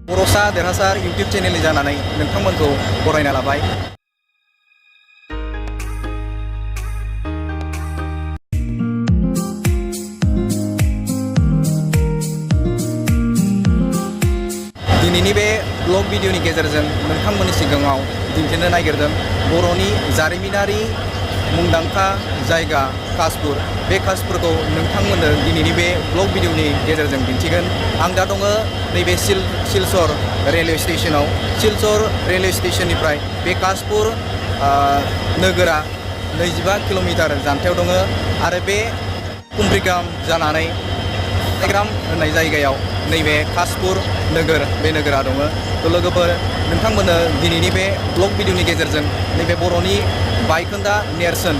बर'सा देरहासार इउटिउब चेनेलनि जानानै नोंथांमोनखौ बरायना लाबाय। दिनैनि बे ब्लग भिडिअनि गेजेरजों नोंथांमोननि सिगाङाव दिन्थिनो नागिरदों बर'नि जारिमिनारि मुंदांखा जायगा कासपुर। बे कासपुरखौ नोंथांमोननो दिनैनि बे ब्लग भिडिअनि गेजेरजों दिन्थिगोन। आं दा दङ नैबे सिलचर रेलवे स्टेशनाव। सिलचर रेलवे स्टेशननिफ्राय बे कासपुर नोगोरा 25 किल'मिटार जानथायाव दङ आरो बे कुमब्रिग्राम जानानै कुमब्रिग्राम होननाय जायगायाव नैबे कासपुर नोगोर बे नोगोरा दङ। थ' लोगोफोर नोंथांमोननो दिनैनि बे ब्लग भिडिअनि गेजेरजों नैबे बर'नि बायखोन्दा नेरसोन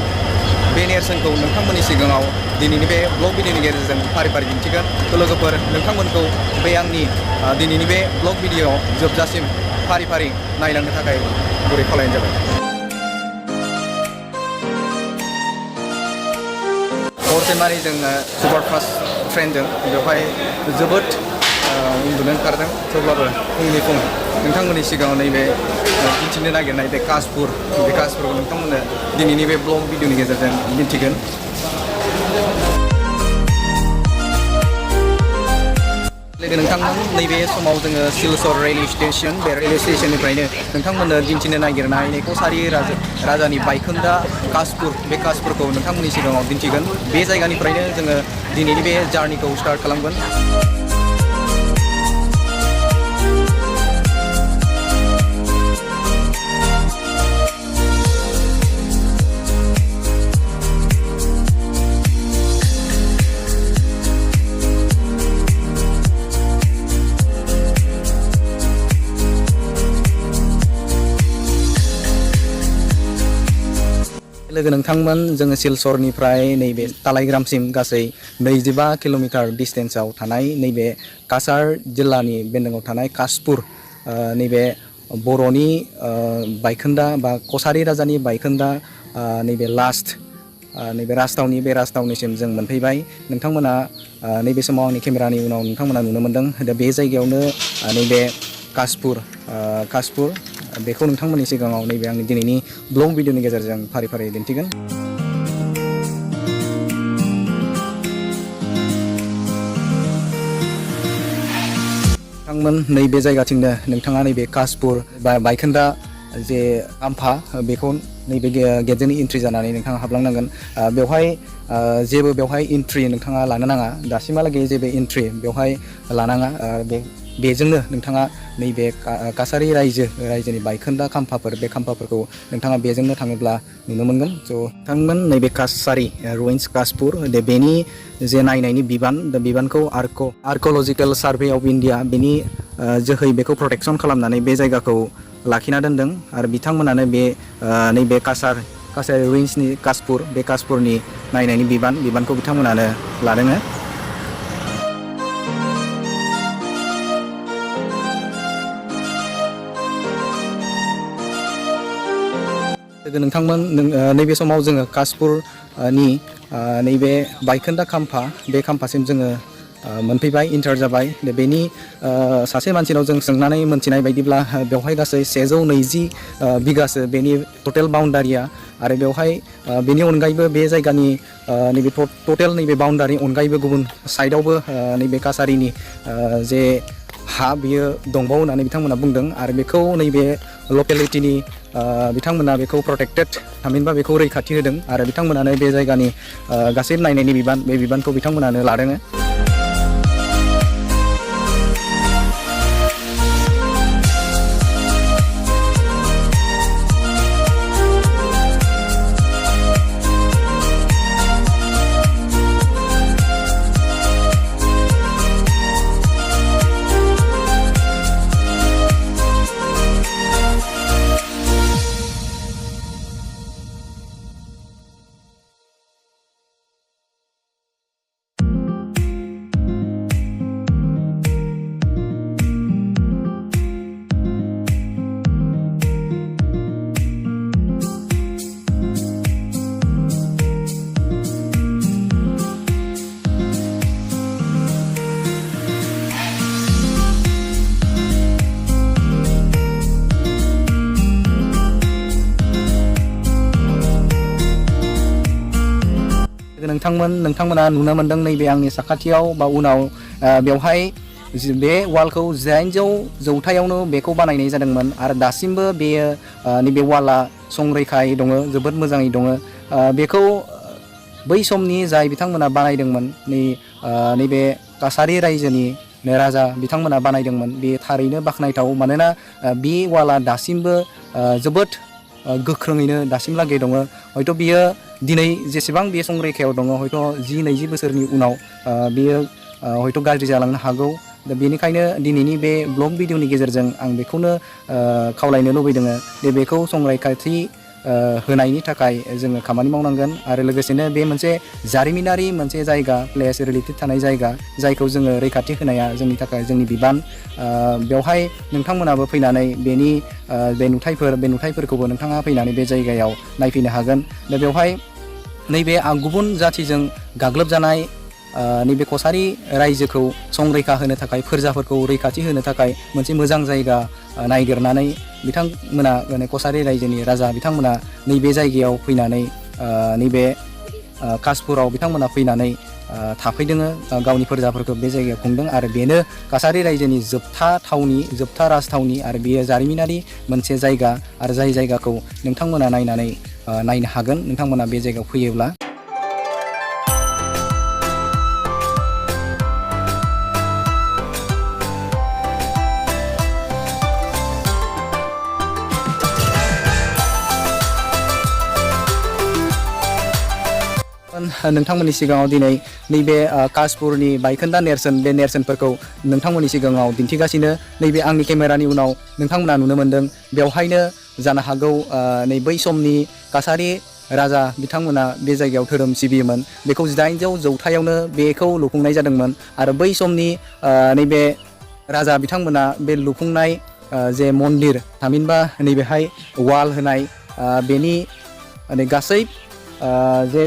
बे नेरसोनखौ नोंथांमोननि सिगाङाव दिनैनि बे ब्लग भिडिअनि गेजेरजों फारि फारि दिन्थिगोन। थ' लोगोफोर नोंथांमोनखौ बे आंनि दिनैनि बे ब्लग भिडिअ जोबजासिम फारि फारि नायलांनो थाखाय गुरै खावलायनाय जाबाय। हरसेमानि जोङो सुपारफास्ट ट्रेनजों बेवहाय जोबोद उन्दुनो ओंखारदों। थेवब्लाबो फुंनि फुं नोंथांमोननि सिगाङाव नैबे दिन्थिनो नागिरनाय बे कासपुरखौ नोंथांमोननो दिनैनि बे ब्लग भिडिअनि गेजेरजों दिन्थिगोन। लोगो नोंथांमोन नैबे समाव जोङो सिलचर रेलवे स्टेशन बे रेलवे स्टेशननिफ्रायनो नोंथांमोननो दिन्थिनो नागिरनाय कसारि राजानि बायखोन्दा कासपुर बे कासपुरखौ नोंथांमोननि सिगाङाव दिन्थिगोन। बे जायगानिफ्रायनो जोङो दिनैनि बे जार्निखौ स्टार्ट खालामगोन। लोगो नोंथांमोन जोङो सिलचरनिफ्राय नैबे तालाइग्रामसिम गासै 25 किल'मिटार डिस्टेन्सआव थानाय नैबे काछार जिल्लानि बेन्दोंआव थानाय कासपुर नैबे बर'नि बायखोन्दा बा कसारि राजानि बायखोन्दा नैबे लास्ट नैबे राजथावनि बे राजथावनिसिम जों मोनफैबाय। नोंथांमोना नैबे समाव आंनि केमेरानि उनाव नोंथांमोना नुनो मोन्दों। दा बे जायगायावनो नैबे कासपुर बेखौ नोंथांमोननि सिगाङाव नैबे आंनि दिनैनि ब्लग भिडिअनि गेजेरजों फारि फारि दिन्थिगोन। नोंथांमोन नैबे जायगाथिंनो नोंथाङा नैबे कासपुर बा बायखोन्दा जे आम्फा बेखौ नैबे गेटजों एन्ट्रि जानानै नोंथाङा हाबलांनांगोन। बेवहाय एन्ट्रि नोंथाङा लानो नाङा। दासिमहालागै जेबो एन्ट्रि बेवहाय लानाङा। बेजोंनो नोंथाङा नैबे काछारि रायजोनि बायखोन्दा खाम्फाफोर बे खाम्फाफोरखौ नोंथाङा बेजोंनो थाङोब्ला नुनो मोनगोन। स' नोंथांमोन नैबे काछारि रुइन्स कासपुर बेनि जे नायनायनि बिबानखौ आर्क'लजिकेल सार्भे अफ इन्डिया बेनि जोहै बेखौ प्रटेक्सन खालामनानै बे जायगाखौ लाखिना दोनदों आरो बिथांमोनानो नैबे काछारि रुइन्सनि कासपुर बे कासपुरनि नायनायनि बिबानखौ बिथांमोनानो लादों। लोगो नोंथांमोन नैबे समाव जोङो कासपुरनि नैबे बायखोन्दा खाम्फा बे खाम्फासिम जोङो मोनफैबाय, इन्टार जाबाय। बेनि सासे मानसिनाव जों सोंनानै मोनथिनाय बायदिब्ला बेवहाय गासै 120 बिगासो बेनि टटेल बाउन्डारिया आरो बेवहाय बेनि अनगायैबो बे जायगानि नैबे टटेल नैबे बाउन्डारि अनगायैबो गुबुन साइडआवबो नैबे काछारिनि जे हा बियो दंबावो होननानै बिथांमोना बुंदों आरो बेखौ नैबे लकेलिटिनि बिथांमोना बेखौ प्रटेक्टेड थामहिनबा बेखौ रैखाथि होदों आरो बिथांमोनानो बे जायगानि गासै नायनायनि बे बिबानखौ बिथांमोनानो लादों। नोंथांमोना नुनो मोन्दों नैबे आंनि साखाथियाव बा उनाव बेवहाय बे वालखौ 800 जौथायावनो बेखौ बानायनाय जादोंमोन आरो दासिमबो बेयो नैबे वाला संरैखायै दङ, जोबोद मोजाङै दङ। बेखौ बै समनि जाय बिथांमोना बानायदोंमोन नैबे काछारी रायजोनि राजा बिथांमोना बानायदोंमोन। बे थारैनो बाख्नायथाव, मानोना बे वाला दासिमबो जोबोद गोख्रोङैनो दासिमलागै दङ। हयथ' बियो दिनै जेसेबां बे संरैखायाव दङ, हयथ' 10-20 बोसोरनि उनाव बियो हयथ' गाज्रि जालांनो हागौ। दा बेनिखायनो दिनैनि बे ब्लग भिडिअनि गेजेरजों आं बेखौनो खावलायनो लुबैदों दि बेखौ संरैखाथि होनायनि थाखाय जोङो खामानि मावनांगोन आरो लोगोसेनो बे मोनसे जारिमिनारि मोनसे जायगा, प्लेस रिलेटेड थानाय जायगा, जायखौ जोङो रैखाथि होनाया जोंनि थाखाय जोंनि बिबान। बेवहाय नोंथांमोनाबो फैनानै बेनि बे नुथायफोरखौबो नोंथाङा फैनानै बे जायगायाव नायफैनो हागोन। दा बेवहाय नैबे गुबुन जाथिजों गाग्लोबजानाय नैबे कछारी रायजोखौ संरैखा होनो थाखाय, फोरजाफोरखौ रैखाथि होनो थाखाय मोनसे मोजां जायगा नायगिरनानै बिथांमोना कछारी रायजोनि राजा बिथांमोना नैबे जायगायाव फैनानै नैबे कासपुराव बिथांमोना फैनानै थाफैदों, गावनि फोरजाफोरखौ बे जायगायाव खुंदों आरो बेनो काछारी रायजोनि जोबथा थावनि, जोबथा राजथावनि आरो बेयो जारिमिनारि मोनसे जायगा आरो जाय जायगाखौ नोंथांमोना नायनो हागोन नोंथांमोना बे जायगायाव फैयोब्ला। नोंथांमोननि सिगाङाव दिनै नैबे कासपुरनि बायखोन्दा नेरसोन, बे नेरसोनफोरखौ नोंथांमोननि सिगाङाव दिन्थिगासिनो। नैबे आंनि केमेरानि उनाव नोंथांमोना नुनो मोन्दों, बेवहायनो जानो हागौ नै बै समनि काछारी राजा बिथांमोना बे जायगायाव धोरोम सिबियोमोन। बेखौ 800 जौथायावनो बेखौ लुफुंनाय जादोंमोन आरो बै समनि नैबे राजा बिथांमोना बे लुफुंनाय जे मन्दिर, थामहिनबा नैबेहाय वाल होनाय, बेनि गासै जे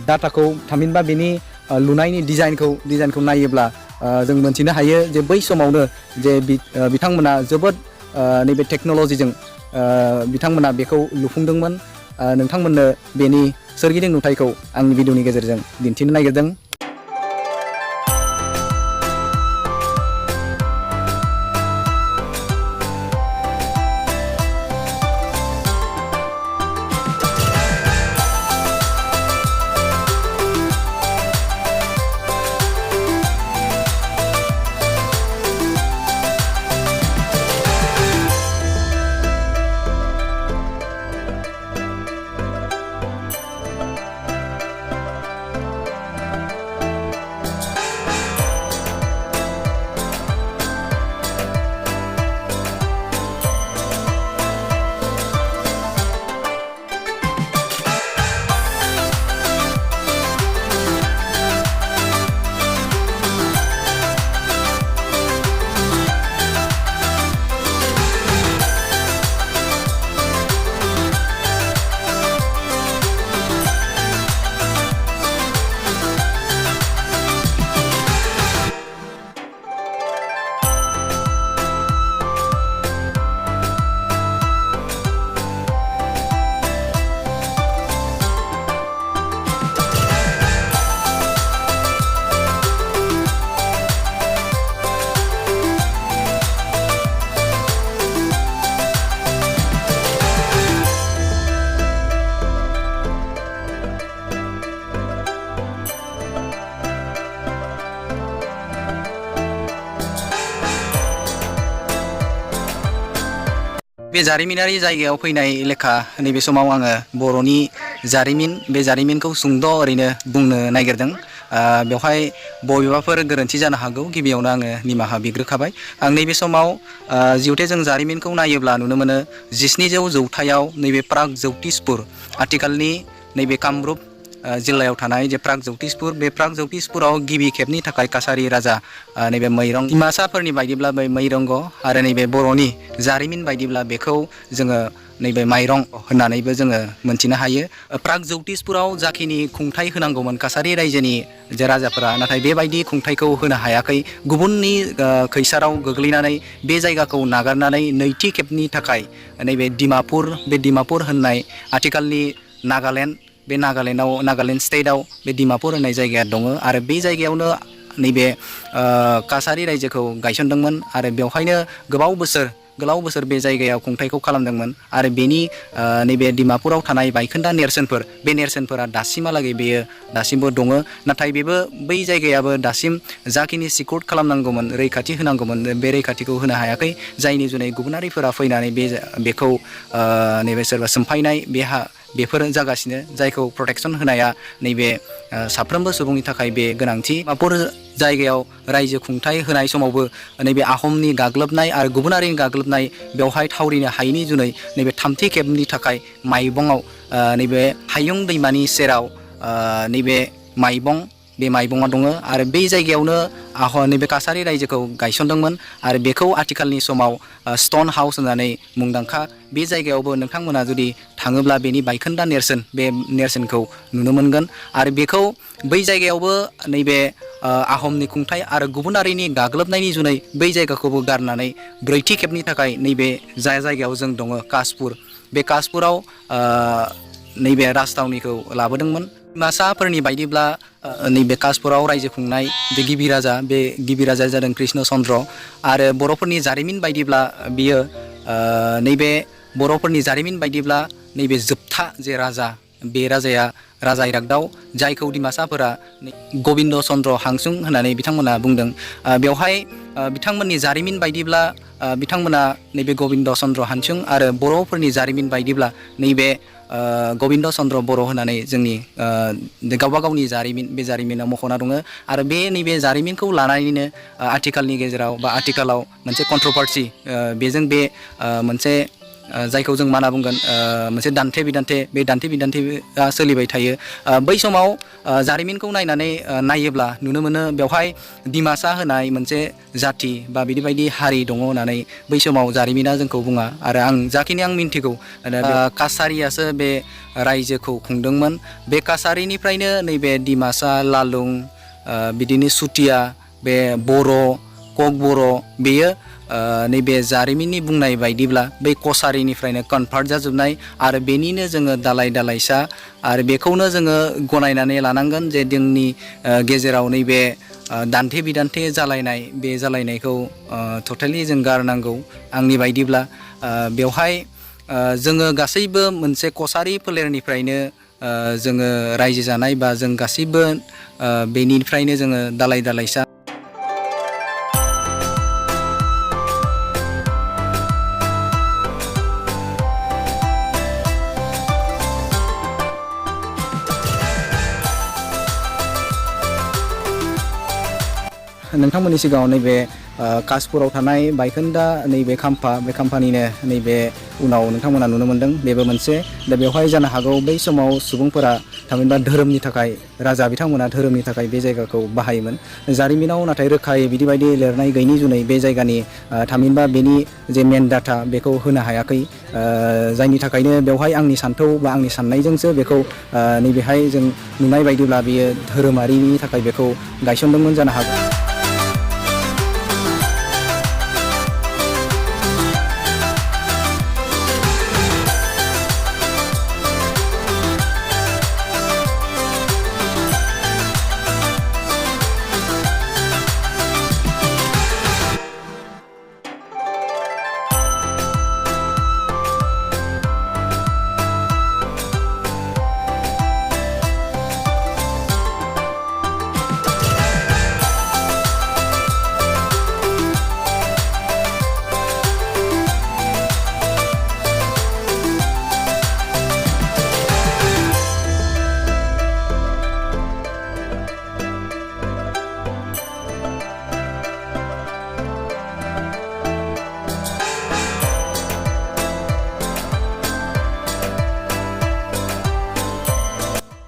डाटाखौ, थामहिनबा बेनि लुनायनि डिजाइनखौ नायोब्ला जों मोनथिनो हायो जे बै समावनो जे बिथांमोना जोबोद नैबे टेक्न'लजिजों बिथांमोना बेखौ लुफुंदोंमोन। नोंथांमोननो बेनि सोरगिदिं नुथायखौ आंनि भिडिअनि गेजेरजों दिन्थिनो नागिरदों। बे जारिमिनारि जायगायाव फैनाय लेखा नैबे समाव आङो बर'नि जारिमिन, बे जारिमिनखौ सुंद' ओरैनो बुंनो नागिरदों। बेवहाय बबेबाफोर गोरोन्थि जानो हागौ, गिबियावनो आङो निमाहा बिग्रोखाबाय। आं नैबे समाव जिहुथे जों जारिमिनखौ नायोब्ला नुनो मोनो 1700 जौथायाव नैबे प्रागज्यतिसपुर, आथिखालनि नैबे कामरुप जिल्लायाव थानाय जे प्रागज्यतिसपुर, बे प्रागज्यतिसपुराव गिबि खेबनि थाखाय काछारी राजा नैबे मैरं, डिमासाफोरनि बायदिब्ला बै मैरंग आरो नैबे बर'नि जारिमिन बायदिब्ला बेखौ जोङो नैबे माइरं होननानैबो जोङो मोनथिनो हायो। प्रागज्यतिसपुराव जाखिनि खुंथाय होनांगौमोन काछारी रायजोनि जे राजाफोरा, नाथाय बेबायदि खुंथायखौ होनो हायाखै। गुबुननि खैसाराव गोग्लैनानै बे जायगाखौ नागारनानै नैथि खेबनि थाखाय नैबे डिमापुर, बे डिमापुर होननाय आथिखालनि नागालेण्ड बे नागालेण्ड स्टेटआव बे डिमापुर होननाय जायगाया दङ आरो बे जायगायावनो नैबे काछारि रायजोखौ गायसनदोंमोन आरो बेवहायनो गोलाव बोसोर बे जायगायाव खुंथायखौ खालामदोंमोन आरो बेनि नैबे डिमापुराव थानाय बायखोन्दा नेरसोनफोरा दासिमहालागै बेयो दासिमबो दङ नाथाय बै जायगायाबो दासिम जाखिनि सिकिउर खालामनांगौमोन रैखाथि होनांगौमोन बे रैखाथिखौ होनो हायाखै जायनि जुनै गुबुनारिफोरा फैनानै बेखौ नैबे सोरबा सोमफायनाय बेफोर जागासिनो जायखौ प्रटेक्सन होनाया नैबे साफ्रोमबो सुबुंनि थाखाय बे गोनांथि डिमापुर जायगायाव रायजो खुंथाय होनाय समावबो नैबे आहमनि गाग्लोबनाय आरो गुबुनारिनि गाग्लोबनाय बेवहाय थावरिनो हायैनि जुनै नैबे थामथि खेबनि थाखाय माइबंआव नैबे हायुं दैमानि सेराव नैबे बे माइबंआ दङ आरो बे जायगायावनो नैबे काछारि रायजोखौ गायसनदोंमोन आरो बेखौ आथिखालनि समाव स्टन हाउस होननानै मुंदांखा बे जायगायावबो नोंथांमोना जुदि थाङोब्ला बेनि बायखोन्दा बे नेरसोनखौ नुनो मोनगोन आरो बेखौ बै जायगायावबो नैबे आहमनि खुंथाय आरो गुबुनारिनि गाग्लोबनायनि जुनै बै जायगाखौबो गारनानै ब्रैथि खेबनि थाखाय नैबे जायगायाव जों दङ कासपुर बे कासपुराव नैबे राजथावनिखौ लाबोदोंमोन डिमासाफोरनि बायदिब्ला नैबे कासपुराव रायजो खुंनाय बे गिबि राजाया जादों कृष्ण चन्द्र आरो बर'फोरनि जारिमिन बायदिब्ला बियो नैबे जोबथा जे राजा बे राजा इरागदाव जायखौ डिमासाफोरा गबिन्द चन्द्र हांसुं होननानै बिथांमोना बुंदों बेवहाय बिथांमोननि जारिमिन बायदिब्ला बिथांमोना नैबे गबिन्द चन्द्र हांसुं आरो बर'फोरनि जारिमिन बायदिब्ला नैबे गबिन्द चन्द्र बर' होननानै जोंनि गावबा गावनि जारिमिन बे जारिमिनाव मख'ना दङ आरो नैबे जारिमिनखौ लानानैनो आथिखालाव मोनसे कन्ट्रभार्सि बेजों बे मोनसे जायखौ जों मा होनना बुंगोन मोनसे दान्थे बिदान्थेया सोलिबाय थायो बै समाव जारिमिनखौ नायोब्ला नुनो मोनो बेवहाय डिमासा होनाय मोनसे जाथि बा बिदि हारि दङ होननानै बै समाव जारिमिना जोंखौ बुङा आरो जाखिनि आं मिन्थिगौ काछारियासो बे रायजोखौ खुंदोंमोन बे काछारिनिफ्रायनो नैबे डिमासा लालुं बिदिनो सुतिया बे कक बर' बेयो नैबे जारिमिननि बुंनाय बायदिब्ला बै कछारिनिफ्रायनो कनभार्ट जाजोबनाय आरो बेनिनो जोङो दालाइसा आरो बेखौनो जोङो गनायनानै लानांगोन जे जोंनि गेजेराव नैबे दान्थे बिदान्थे जालायनाय बे जालायनायखौ टटेलि जों गारनांगौ आंनि बायदिब्ला बेवहाय जोङो गासैबो मोनसे कछारि फोलेरनिफ्रायनो जोङो रायजो जानाय बा जों गासैबो बेनिफ्रायनो जोङो दालाइसा नोंथांमोननि सिगाङाव नैबे कासपुराव थानाय बायखोन्दा नैबे खाम्फानिनो नैबे उनाव नोंथांमोना नुनो मोन्दों बेबो मोनसे दा बेवहाय जानो हागौ बै समाव सुबुंफोरा थामहिनबा धोरोमनि थाखाय बिथांमोना धोरोमनि थाखाय बे जायगाखौ बाहायोमोन जारिमिनाव नाथाय रोखायै बिदि लिरनाय गैयिनि जुनै बे जायगानि थामहिनबा बेनि जे मेन डाटा बेखौ होनो हायाखै जायनि थाखायनो बेवहाय आंनि सान्थौ बा आंनि साननायजोंसो बेखौ नैबेहाय जों नुनाय बायदिब्ला बियो धोरोमारिनि थाखाय बेखौ गायसनदोंमोन जानो हागौ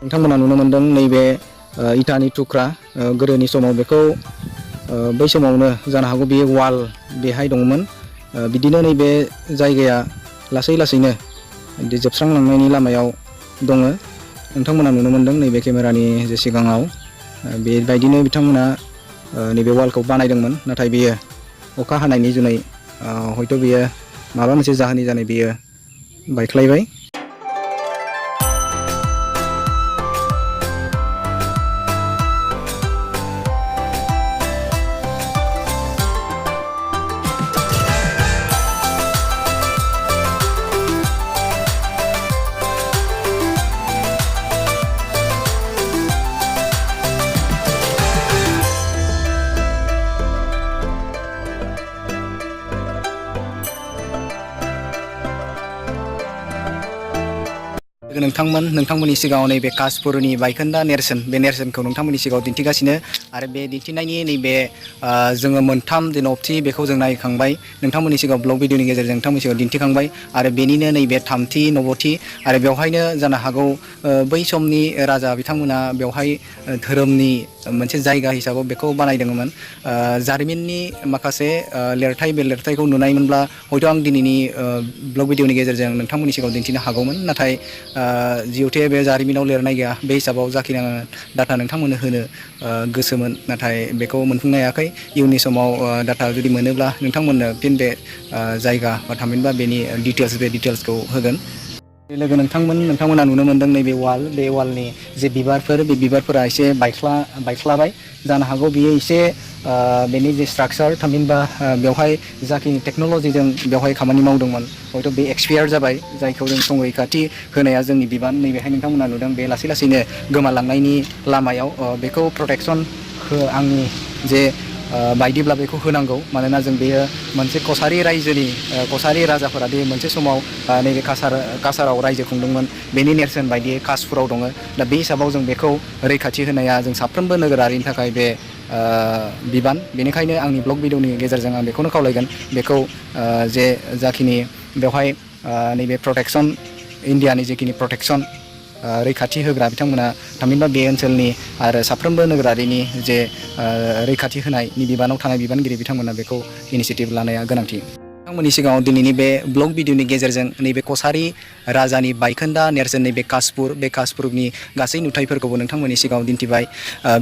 नोंथांमोना नुनो मोन्दों नैबे इटानि थुख्रा गोदोनि समाव बेखौ बै समावनो जानो हागौ बेयो वाल बेहाय दंमोन बिदिनो नैबे जायगाया लासैनो जोबस्रांलांनायनि लामायाव दङ नोंथांमोना नुनो मोन्दों नैबे केमेरानि जे सिगाङाव बेबायदिनो बिथांमोना नैबे वालखौ बानायदोंमोन नाथाय बेयो अखा हानायनि जुनै हयथ' बेयो माबा मोनसे जाहोननि जानै बेयो बायख्लायबाय नोंथांमोननि सिगाङाव नैबे कासपुरनि बायखोन्दा नेरसोन बे नेरसोनखौ नोंथांमोननि सिगाङाव दिन्थिगासिनो आरो बे दिन्थिनायनि नैबे जोङो मोनथाम जे नबथि बेखौ जों नायखांबाय नोंथांमोननि सिगाङाव ब्लग भिडिअनि गेजेरजों नोंथांमोननि सिगाङाव दिन्थिखांबाय आरो बेनिनो नैबे थामथि नबथि आरो बेवहायनो जानो हागौ बै समनि राजा बिथांमोना बेवहाय धोरोमनि मोनसे जायगा हिसाबै बेखौ बानायदोंमोन जारिमिननि माखासे लिरथाय बे लिरथायखौ नुनायमोनब्ला हयथ' आं दिनैनि ब्लग भिडिअनि गेजेरजों नोंथांमोननि सिगाङाव दिन्थिनो हागौमोन नाथाय जिहेथु बे जारिमिनाव लिरनाय गैया बे हिसाबाव जाखिनि आङो डाटा नोंथांमोननो होनो गोसोमोन नाथाय बेखौ मोनफुंनो हायाखै इयुननि समाव डाटा जुदि मोनोब्ला नोंथांमोननो फिन बे जायगा बा थामहिनबा बेनि डिटेल्सखौ होगोन लोगो नोंथांमोना नुनो मोनदों नैबे वाल बे वालनि जे बिबारफोर बे बिबारफोरा एसे बायख्लाबाय जानो हागौ बियो एसे बेनि जे स्ट्राक्चार थामहिनबा बेवहाय जाखिनि टेक्न'लजिजों बेवहाय खामानि मावदोंमोन हयथ' बे एक्सपायार जाबाय जायखौ जों संरैखाथि होनाया जोंनि बिबान नैबेहाय नोंथांमोना नुदों बे लासै लासैनो गोमालांनायनि लामायाव बेखौ प्रटेक्सन आंनि जे बायदिब्ला बेखौ होनांगौ मानोना जों बेयो मोनसे कसारि रायजोनि कसारि राजाफोरा बे मोनसे समाव नैबे कासाराव रायजो खुंदोंमोन बेनि नेरसोन बायदियै कासपुराव दङ दा बे हिसाबाव जों बेखौ रैखाथि होनाया जों साफ्रोमबो नोगोरारिनि थाखाय बे बिबान बेनिखायनो आंनि ब्लग भिडिअनि गेजेरजों आं बेखौनो खावलायगोन बेखौ जे जाखिनि बेवहाय नैबे प्रटेक्सन इन्डियानि जिखिनि प्रटेक्सन रैखाथि होग्रा बिथांमोना थामहिनबा बे ओनसोलनि आरो साफ्रोमबो नोगोरारिनि जे रैखाथि होनायनि बिबानाव थानाय बिबानगिरि बिथांमोना बेखौ इनिसियेटिभ लानाया गोनांथि नोंथांमोननि सिगाङाव दिनैनि बे ब्लग भिडिअनि गेजेरजों नैबे कसारि राजानि बायखोन्दा नेरसोन नैबे कासपुर बे कासपुरनि गासै नुथायफोरखौबो नोंथांमोननि सिगाङाव दिन्थिबाय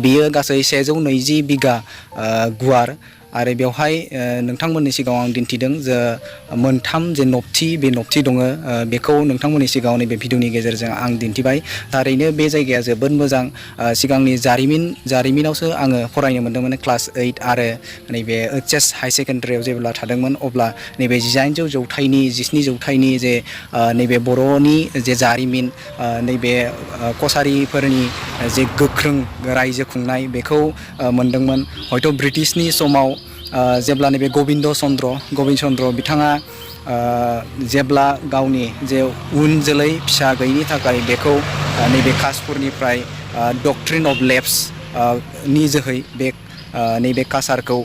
बियो गासै 120 बिगा गुवार आरो बेवहाय नोंथांमोननि सिगाङाव आं दिन्थिदों जे मोनथाम जे नबथि बे नबथि दङ बेखौ नोंथांमोननि सिगाङाव नैबे भिडिअनि गेजेरजों आं दिन्थिबाय थारैनो बे जायगाया जोबोद मोजां सिगांनि जारिमिनावसो आङो फरायनो मोन्दोंमोन क्लास 8 आरो नैबे HS हाई सेकेन्डारियाव जेब्ला थादोंमोन अब्ला नैबे 1900 जौथाइनि 17 जौथाइनि जे नैबे बर'नि जे जारिमिन नैबे कसारिफोरनि जे गोख्रों रायजो खुंनाय बेखौ मोन्दोंमोन हयथ' ब्रिटिशनि समाव जेब्ला नैबे गबिन्द चन्द्र बिथाङा जेब्ला गावनि जे उन जोलै फिसा गैयिनि थाखाय बेखौ नैबे कासपुरनिफ्राय डक्ट्रिन अफ लेप्स नि जोहै बे नैबे कासारखौ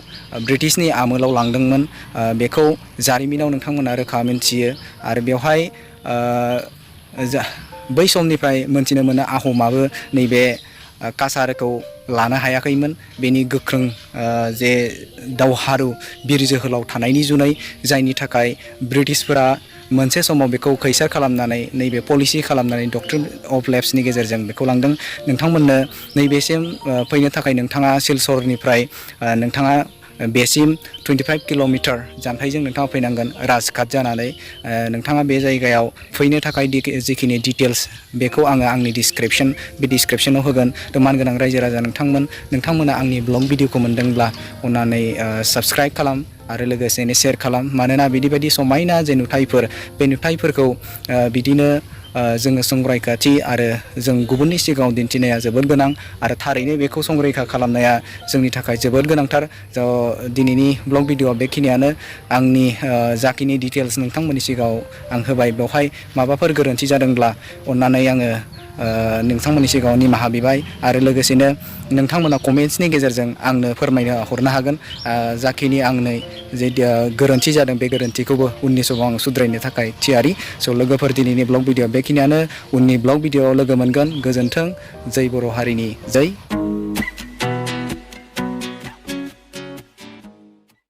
ब्रिटिशनि आमोलाव लांदोंमोन बेखौ जारिमिनाव नोंथांमोना रोखा मिन्थियो आरो बेवहाय बै समनिफ्राय मोनथिनो मोनो आहमाबो नैबे कासारखौ लानो हायाखैमोन बेनि गोख्रों जे दावहारु बिर जोहोलाव थानायनि जुनै जायनि थाखाय ब्रिटिशफोरा मोनसे समाव बेखौ खैसार खालामनानै नैबे पलिसि खालामनानै डक्ट्रिन अफ लेप्सनि गेजेरजों बेखौ लांदों नोंथांमोननो नैबेसिम फैनो थाखाय नोंथाङा सिलचरनिफ्राय नोंथाङा बेसिम 25 किल'मिटार जानथाइजों नोंथाङा फैनांगोन राजघाट जानानै नोंथाङा बे जायगायाव फैनो थाखाय जिखिनि डिटेल्स बेखौ आङो आंनि डिसक्रिपसनाव होगोन थ' मानगोनां रायजो राजा नोंथांमोना आंनि ब्लग भिडिअखौ मोन्दोंब्ला अननानै साबस्क्राइब खालाम आरो लोगोसेनो शेयार खालाम मानोना बिदि समायना जे नुथायफोर बे नुथायफोरखौ बिदिनो जोङो संरैखाथि आरो जों गुबुननि सिगाङाव दिन्थिनाया जोबोद गोनां आरो थारैनो बेखौ संरैखा खालामनाया जोंनि थाखाय जोबोद गोनांथार दिनैनि ब्लग भिडिअआ बेखिनियानो आंनि जाखिनि डिटेल्स नोंथांमोननि सिगाङाव आं होबाय बेवहाय माबाफोर गोरोन्थि जादोंब्ला अननानै आङो नोंथांमोननि सिगाङाव निमाहा बिबाय आरो लोगोसेनो नोंथांमोना कमेन्ट्सनि गेजेरजों आंनो हरनो हागोन जाखिनि आंनो जे गोरोन्थि जादों बे गोरोन्थिखौबो उननि समाव आं सुद्रायनो थाखाय थियारि स' लोगोफोर दिनैनि ब्लग भिडिअ बेखिनियानो उननि ब्लग भिडिअआव लोगो मोनगोन गोजोन्थों जै बर' हारिनि जै